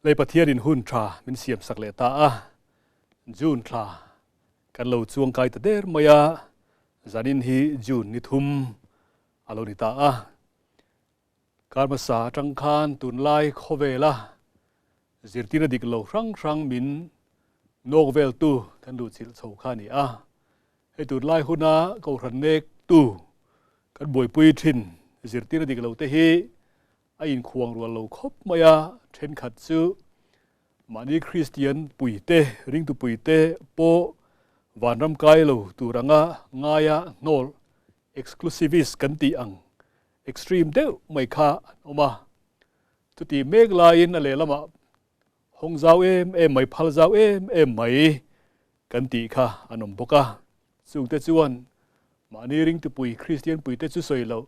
Lei Pathianin hun tha min siam sak leh ta a, June thla kan lo chuang kai ta der mai a, zanin hi June ni thum a lo ni ta a. Kar hmasa atang khan tunlai khawvela zirtirna dik lo hrang hrang min nawk veltu kan luhchilh chho kha a ni a. Hei tunlai huna kohhran nek tu kan buaipui thin zirtirna dik lo te hi a inkhuang rual lo khawp mai a, thenkhat chu mahni Kristian puite, ringtu puite pawh vanram kai lo tur anga ngaia hnawl, exclusivist kan tih ang extreme deuh mai kha an awm a. Chuti mek laiin a lehlamah hawng zau em em mai, phal zau em em mai kan tih kha an awm bawk a. Chungte chuan mahni ringtupui Kristian puite chu sawi loh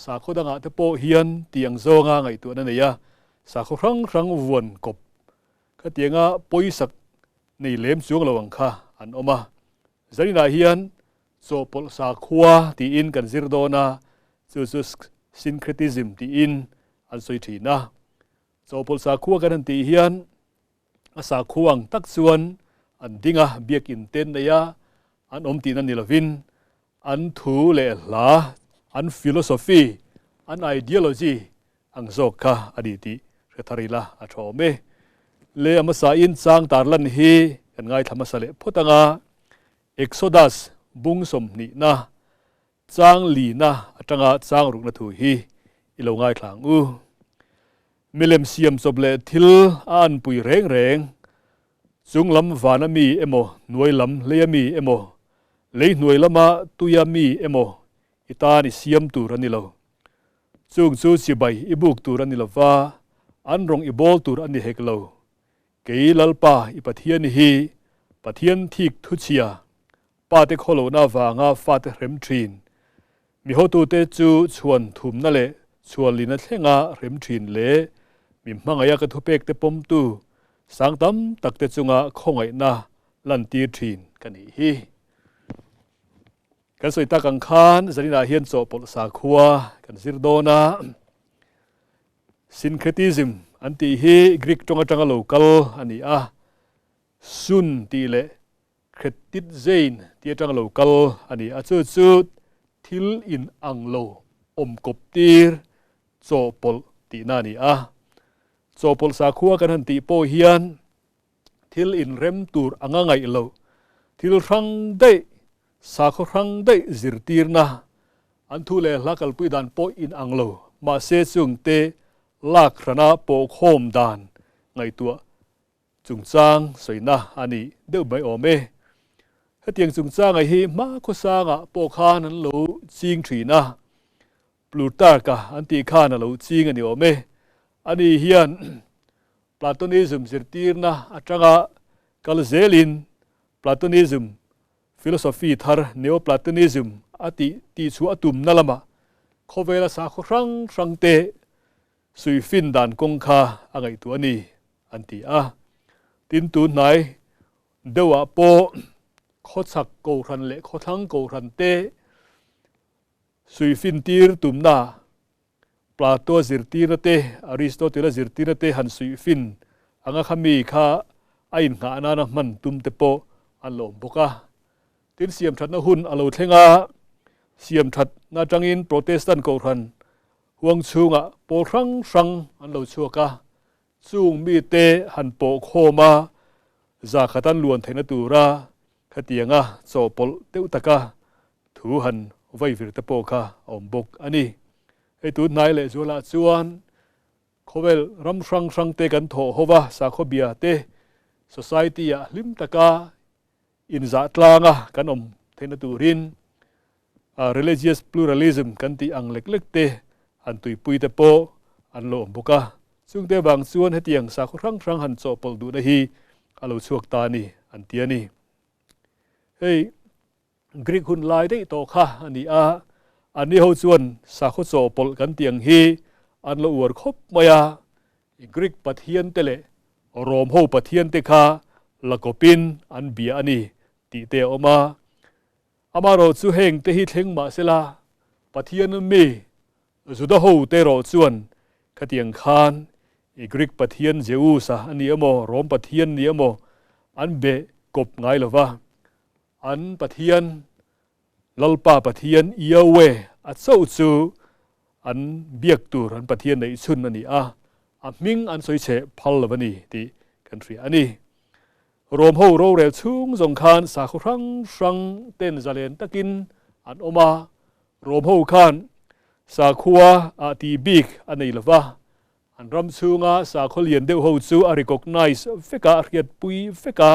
sakhaw dangah te pawh hian tiang zawnga ngaihtuahna nei a, sakhaw hrang hrang vuan kawp khatianga pawisak nei lem chuang lo ang kha an awm a. Zaninah hian chawhpawlh sakhua tiin kan zir dawn a, chu chu syncretism tiin an sawi thin a. Chawhpawlh sakhua kan han tih hian a sakhua ang tak chuan an ding a, biakin te an nei a, an awm tihna ni lovin an thu leh hla, an philosophy, an ideology ang zawk kha a ni tih hre thar ila a tha awm e. Le a hmasa in chang tarlan hi kan ngaithla hmasa leh phawt ang a, Exodus bung sawmhnihna chang lina atanga chang rukna thu hi i lo ngaithla ang u. Milem siam chawp leh thil a anpui reng reng, chung lam vana mi emaw hnuai lam hleia mi emaw, lei hnuai lama tuia mi emaw i tan i siam tur a ni lo. Chung chu chibai i buk tur a ni lo va, an rawng i bawl tur a ni hek lo. Kei Lalpa i Pathian hi Pathian thik thuchhia, pate khawlohna avanga fate hrem thin. Mi hotute chu chhuan thumna leh chhuanlina thlenga hrem thin leh mi hmangaih a ka thupekte pawmtu sang tam takte chunga khawngaihna lantir thin ka nih hi. Kan sawi tak ang khan zaninah hian chawhpawlh sakhua kan zir dawn a. Syncretism an tih hi Greek tawng atanga lo kal a ni a, sun tih leh Kretitzein tih atanga lo kal a ni a, chu chu thil in ang lo awm kawp tir chawhpawlh tihna a ni a. Chawhpawlh sakhua kan han tih pawh hian thil inrem tur anga ngaih loh, thil hrang daih, sakhaw hrang daih zirtirna, an thu leh hla kalpui dan pawh in ang lo, mahse chungte lak hrana pawhkhawm dan ngaihtuah chungchang sawina a ni deuh mai awm e. Hetiang chungchanga hi hma khawsangah pawh khan an lo ching thin a, Plutarch-a an tih khan a lo ching a ni awm e. Ani hian Platonism zirtirna atanga kal zelin Platonism philosophy thar Neoplatonism a tih tih chu a tumna lamah khawvela sakhaw hrang hrangte Suifin dan kawng kha a ngaihtuah a ni, an ti a. Tin, tun hnai deuhah pawh khawchhak kohhran leh khawthlang kohhran te suifin tir tumna Plato-a zirtirna te, Aristotle-a zirtirna te han suifin anga kha mi kha a innghah nana hman tum te pawh an lo awm bawk a. Tin, siamthatna hun a lo thleng a, siamthatna atangin Protestant kohhran Huang chhungah pawl hrang hrang an lo chhuak a, chung mite han pawh khawm a, za khat an luan theihna tura khatianga chawhpawlh deuh taka thu han vaivir te pawh kha a awm bawk a ni. Hei tun hnai leh zualah chuan khawvel ram hrang hrang te kan thawh ho va, sakhaw bia te society-ah hlim taka inzah tlanga kan awm theihna turin Religious pluralism kan tih ang lek lek te han tuipui te pawh an lo awm bawk a. Chungte vang chuan hetiang sakhaw hrang hrang han chawhpawlh duhna hi a lo chhuak ta a ni an ti a ni. Hei Greek hun lai daih tawh kha a ni a, anni ho chuan sakhaw chawhpawlh kan tih ang hi an lo uar khawp mai a, Greek pathian te leh Rom ho pathian te kha la kawpin an bia a ni tih te a awm a. Amaherawh chu heng te hi thleng mah sela, Pathian mi Juda ho te erawh chuan khatiang khan I Greek pathian Zeus-a a ni emaw, Rom pathian ni emaw an be kawp ngai lo va. An pathian, Lalpa Pathian Yahweh a chauh chu an biak tur an pathian neih chhun a ni a, a hming an sawi chhe phal lo a ni tih kan hria a ni. Rom ho rorel chhung zawng khan sakhaw hrang hrang ten zalen takin an awm a, Rom ho khan sakhua ah tih bik a nei lo va, an ram chhunga sakhaw lian deuh ho chu a recognise vek a, a hriatpui vek a,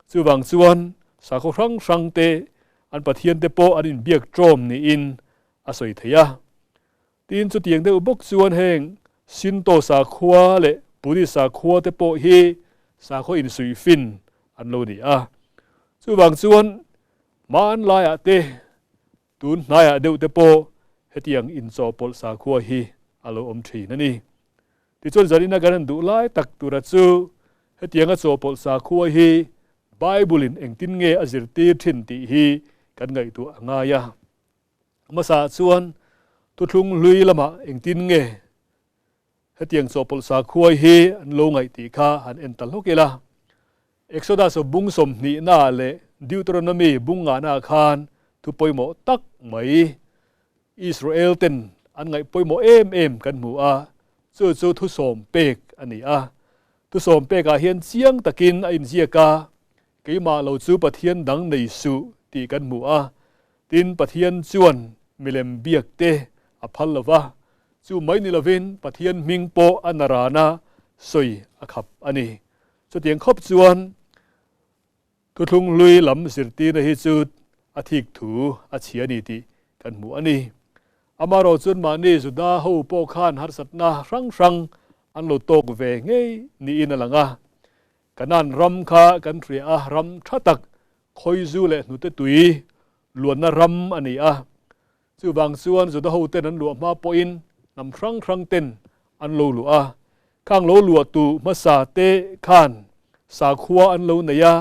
chuvang chuan sakhaw hrang hrang te an pathian te pawh an inbiak ṭawm niin a sawi thei a. Tin, chutiang deuh bawk chuan heng Shinto sakhua leh Buddhist sakhua te pawh hi sakhaw insuihfin an lo ni a. Chuvang chuan hmanlaiah te, tun hnaiah deuh te pawh hetiang inchawhpawlh sakhua hi a lo awm thin a ni. Tichuan zanina kan han duh lai tak tura chu hetianga chawhpawlh sakhua hi Bible-in engtin nge a zirtir thin tih hi kan ngaihtuah a ngai a. Hmasa chuan thuthlung hlui lamah engtin nge hetiang chawhpawlh sakhua hi an lo ngaih tih kha han en ta hlawk ila. Exodus bung sawmhnihnaah leh Deuteronomy bung ngahnaah khan thu pawimawh tak mai Israel ten an ngaih pawimawh em em kan hmu a, chu chu thusawm pek a ni a. Thusawm pekah hian chiang takin a inziak a, Keimah lo chu Pathian dang nei suh tih kan hmu a, tin Pathian chuan milem biak te a phal lo va, chu mai ni lovin Pathian hming pawh a narana sawi a khap a ni. Chutiang khawp chuan Thuthlung hlui lam zirtirna hi chu a thik thu a chhia a ni tih kan hmu a ni. Amaherawh chuan mahni Juda ho pawh khan harsatna hrang hrang an lo tawk ve ngei niin a lang a, Kanan ram kha kan hria a, ram tha tak, khawizu leh hnute tui luanna ram a ni a. Chuvang chuan Juda hoten an luah hma pawhin hnam hrang hrang ten an lo luah a. Khang lo luahtu hmasa te khan sakhua an lo nei a,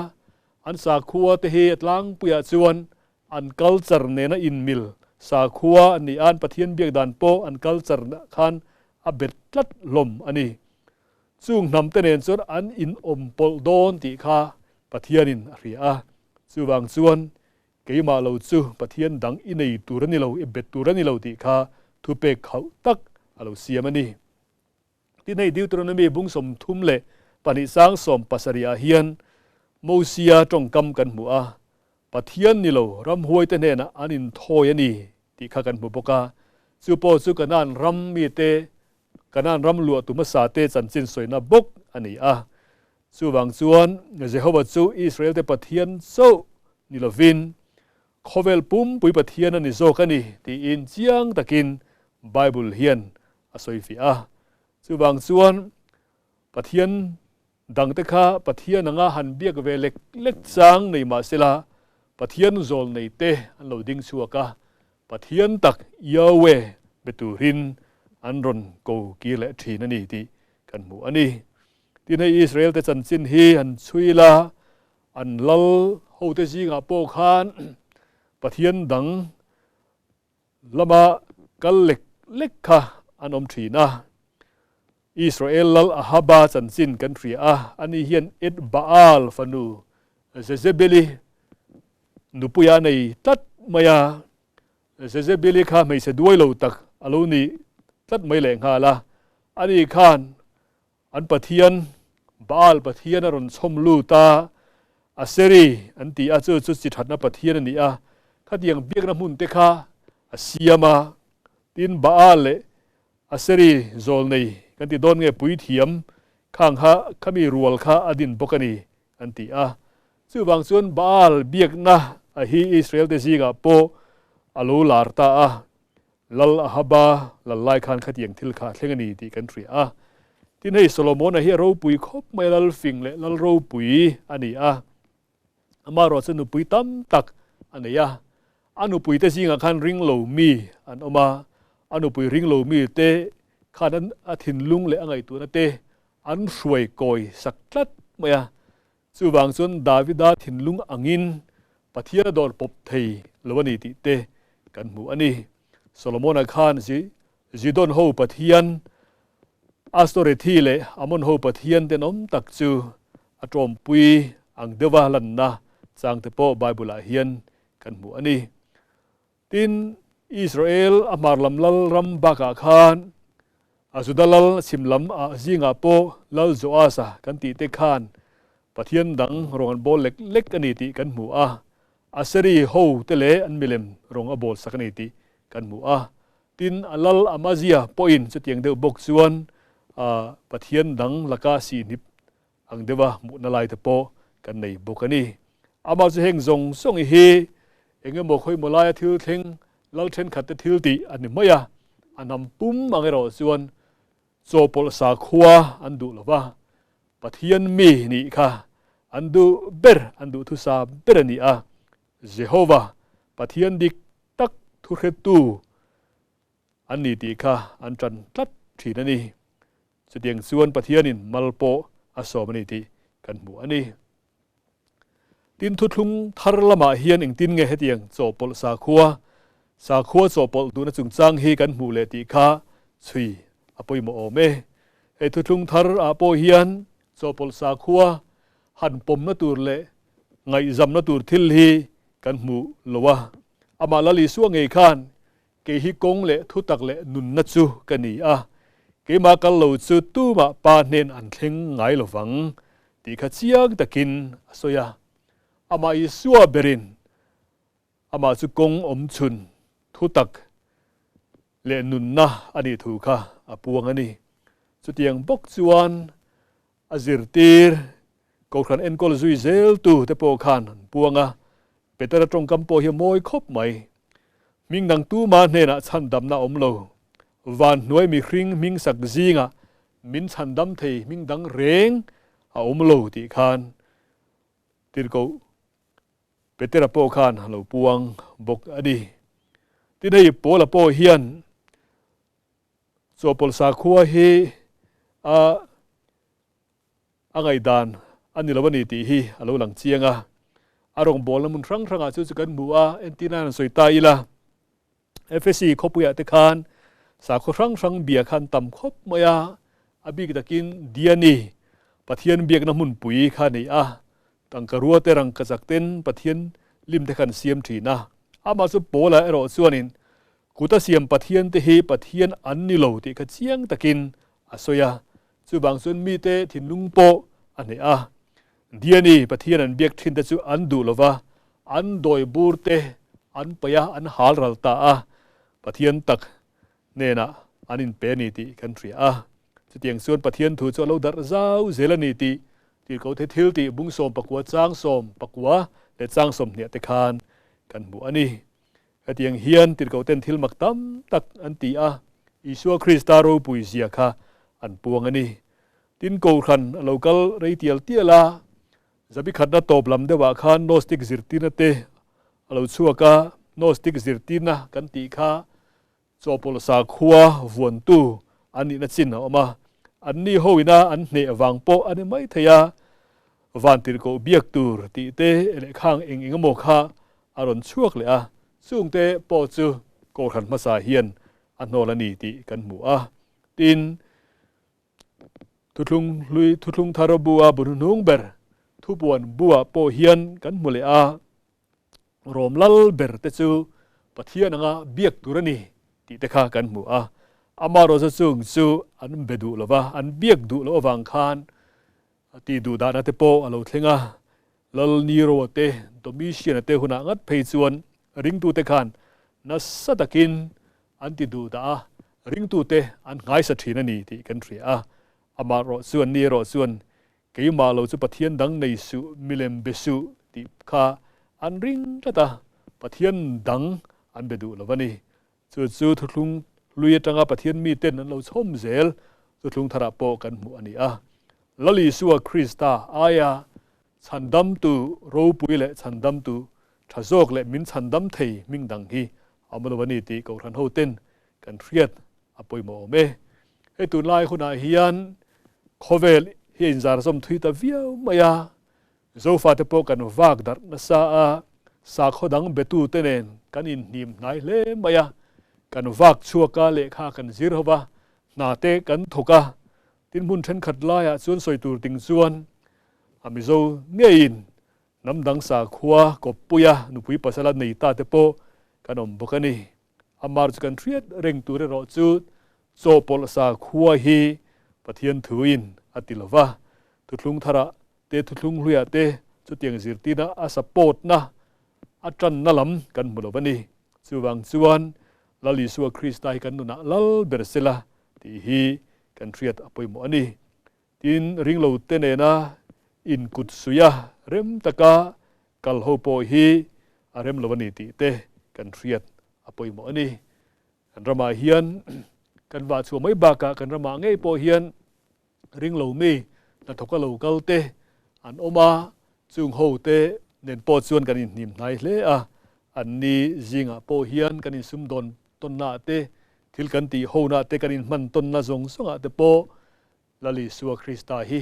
an sakhua te hi a tlangpuiah chuan an culture nena inmil sakhua a ni a, an Pathian biak dan pawh an culture khan a bet tlat hlawm a ni. Chung hnamte nen chuan an inawm pawlh dawn tih kha Pathianin a hria a. Chuvang chuan keimah lo chu Pathian dang i nei tur a ni lo, i bet tur a ni lo tih kha thupek khauh tak a lo siam a ni. Tin hei Deuteronomy bung 32 sang 70 ah hian Mosia tawngkam kan hmu a, Pathian ni lo ramhuaite hnenah an inthawi a ni tih kha kan hmu bawk a. Chu pawh chu Kanaan ram mite Kanaan ram luahtu hmasate chanchin sawina bawk a ni a. Chuvang chuan Jehova chu Israelte Pathian chauh ni lovin, khawvel pumpui Pathian a ni zawk a ni tiin chiang takin Bible hian a sawi fiah a. Chuvang chuan Pathian dangte kha Pathian anga han biak ve lek lek chang nei mah sela, Pathian zawl neite an lo ding chhuak a, Pathian tak Yahweh be turin an rawn ko kir leh thin a ni tih kan hmu a ni. Tin hei Israel te chanchin hi han chhui la, an lal hote zingah pawh khan Pathian dang lama kal lek lek kha an awm thin a. Israel lal Ahaba chanchin kan hria a, ani hian Ed Baal fanu Jezebeli Nupuia nei tlat mai a, Jezebeli kha hmeichhe duai lo tak a lo ni tlat mai leh nghal a. Ani khan an pathian Baal pathian a rawn chhawm lut a, Aseri an ti a, chu chu chi thatna pathian a ni a, khatiang biakna hmun te kha a siam a, tin Baal leh Aseri zawl nei kan ti dawn nge puithiam khang kha khami rual kha a din bawk a ni an ti a. Chuvang chuan Baal biakna a hi Israel te zingah pawh a lo lar ta a, Lal Ahaba lal lai khan khatiang thil kha a thleng a ni tih kan hria a. Tin hei Solomona hi a ropui khawp mai a, lal fing leh lal ropui a ni a. Amaherawh chu nupui tam tak a nei a, a nupui te zingah khan ringlo mi an awm a, a nupui ringlo mi te khan a thinlung leh a ngaihtuahna te an hruai kawi sak tlat mai a. Chuvang chuan Davida thinlung angin Pathian a dawr pawp thei lo a ni tih te kan hmu a ni. Solomona khan Zidon ho Pathian Astorethi leh Amon ho pathian tenawm tak chu a tawmpui ang deuha lanna changte pawh Bible-ah hian kan hmu a ni. Tin, Israel a hmar lam lal ram bakah khan a Juda lal chhim lam ah zingah pawh Lal Joas-a kan tih te khan pathian dang rawng an bawl lek lek a ni tih kan hmu a, Aseri ho te leh an milem rawng a bawl sak a ni tih kan hmu a. Tin, a lal Amazia pawhin chutiang deuh bawk chuan Pathian dang laka sihnip ang deuha hmuhna lai te pawh kan nei bawk a ni. Amah chu heng zawng zawng hi eng emaw khawimaw laia thil thleng lal thenkhat te thil tih a ni mai a, a hnam pum ang erawh chuan chawpawlh sakhua an duh lo va, Pathian mi nih kha an duh ber, an duhthusa ber a ni a, Jehova, Pathian dik tak thuhretu an ni tih kha an ṭan tlat ṭhin a ni. Chutiang chuan Pathianin mal pawh a sawm a ni tih kan hmu a ni. Tin, thuthlung thar lamah hian engtin nge hetiang chawhpawlh sakhua, sakhua chawhpawlh duhna chungchang hi kan hmuh leh tih kha chhui a pawimawh awm e. Hei thuthlung thar ah pawh hian chawhpawlh sakhua han pawmna tur leh ngaihzamna tur thil hi kan hmu lo a. Amah Lal Isua ngei khan, Kei hi kawng leh thutak leh nunna chu ka ni a, keimah kal lo chu tumah Pa hnen an thleng ngai lo vang, tih kha chiang takin a sawi a. Amah Isua berin amah chu kawng awm chhun thutak leh nunna a nih thu kha a puang a ni. Chutiang bawk chuan A zirtir, Kohhran enkawl zui zeltu te pawh khan an puang a, Petera tawngkam pawh hi a mawi khawp mai. Hming dang tuma hnenah chhandamna a awm lo. Van hnuai mihring hming sak zingah min chhandam thei hming dang reng a awm lo tih khan tirhkoh Petera pawh khan a lo puang bawk a ni. Tin hei Paula pawh hian Chawpawlh sakhua hi a a ngaihdan a ni lo a ni tih hi a lo lang chiang a. A rawngbawlna hmun hrang hrangah chu chu kan hmu a, entirna an sawi ta ila. Efesi khawpuiah te khan sakhaw hrang hrang bia khan tam khawp mai a, a bik takin Diani Pathian biakna hmunpui kha a nei a, tangka rua te rangka chak ten Pathian lim te kha an siam thin a. Amah chu Paula erawh chuanin Kuta siam Pathian te hi Pathian an ni lo tih kha chiang takin a sawi a, chuvang chuan mite thinlung pawh a hneh a. Diani Pathian an biak thin te chu an duh lo va, an dawi bur te an paih a, an hal ral ta a, Pathian tak hnenah an inpe a ni tih kan hria a. Chutiang chuan Pathian thu chu a lo darh zau zel a ni tih Tirhkoh-te thil tih bung 19 chang 19 leh chang 20 te khan kan hmu a ni. Hetiang hian tirhkohten thil mak tam tak an ti a, Isua Krista ropui zia kha an puang a ni. Tin, Kohhran a lo kal rei tial tial a, zabi khatna tawp lam deuhah khan Gnostic zirtirna te a lo chhuak a, Gnostic zirtirna kan tih kha chawpawlh sakhua vuantu an nihna chin a awm a, anni hoina an hneh vang pawh a ni mai thei a, van tirhkoh biak tur tih te leh khang eng eng emaw kha a rawn chhuak leh a, chungte pawh chu Kohhran hmasa hian a hnawl a ni tih kan hmu a. Tin, Thuthlung hlui Thuthlung Thar bua bu hnuhnung ber Thupuan buah pawh hian kan hmu leh a. Rom lal ber te chu Pathian anga biak tur a ni tih te kha kan hmu a. Amaherawhchu chung chu an be duh lo va, an biak duh loh avang khan tih duh dahna te pawh a lo thleng a. Lal Nero-a te, Domitian-a te hunah ngat phei chuan ringtute khan nasa takin an ti duh dah a, ringtute an nghaisa thin a ni tih kan hria a. Amaherawhchu an ni erawh chuan Keimah lo chu Pathian dang nei suh, milem be suh tih kha an ring tlat a, Pathian dang an be duh lo a ni. Chu chu thuthlung hlui atanga Pathian miten an lo chhawm zel thuthlung tharah pawh kan hmuh a ni a. Lal Isua Krista aia chhandamtu ropui leh chhandamtu tha zawk leh min chhandam thei hming dang hi a awm lo a ni tih Kohhran hoten kan hriat a pawimawh awm e. Hei tunlai hunah hian khawvel hi a inzarzawm thui ta viau mai a, Zofate pawh kan vak darh nasa a, sakhaw dang betute nen kan inhnim hnai hle mai a, kan vak chhuak a, lehkha kan zir ho va, hna te kan thawk a. Tin hmun thenkhat laiah chuan sawi tur ting chuan a Mizo ngeiin hnam dang sakhua kawppuia nupui pasala nei ta te pawh kan awm bawk a ni. Amar chu kan hriat reng tur erawh chu chawhpawlh sakhua hi Pathian thuin a ti lova, thuthlung tharah te thuthlung hluiah te chutiang zirtirna a support na a tanna lam kan hmu lo a ni. Chuvang chuan Lal Isua Krista hi kan nunah lal ber sela tih hi kan hriat a pawimawh a ni. Tin, ringlo te nena inkut suia rem taka kal ho pawh hi a rem lo a ni tih te kan hriat a pawimawh a ni. Kan ramah hian kan vah chhuah mai bakah kan ramah ngei pawh hian ringlo mi hnathawka lo kal te an awm a, chung ho te nen pawh chuan kan inhnim hnai hle a, an ni zingah pawh hian kan insumdawn tawnna ah te, thil kan tih hona ah te, kan inhman tawnna zawng zawng ah te pawh Lal Isua Krista hi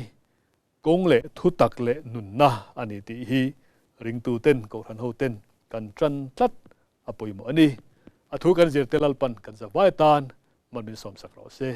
kawng leh thutak leh nunna a ni tih hi ringtu ten, Kohhran ho ten kan tan tlat a pawimawh a ni. A thu kan zirte Lalpan kan zavai atan man min sawmsak rawh se.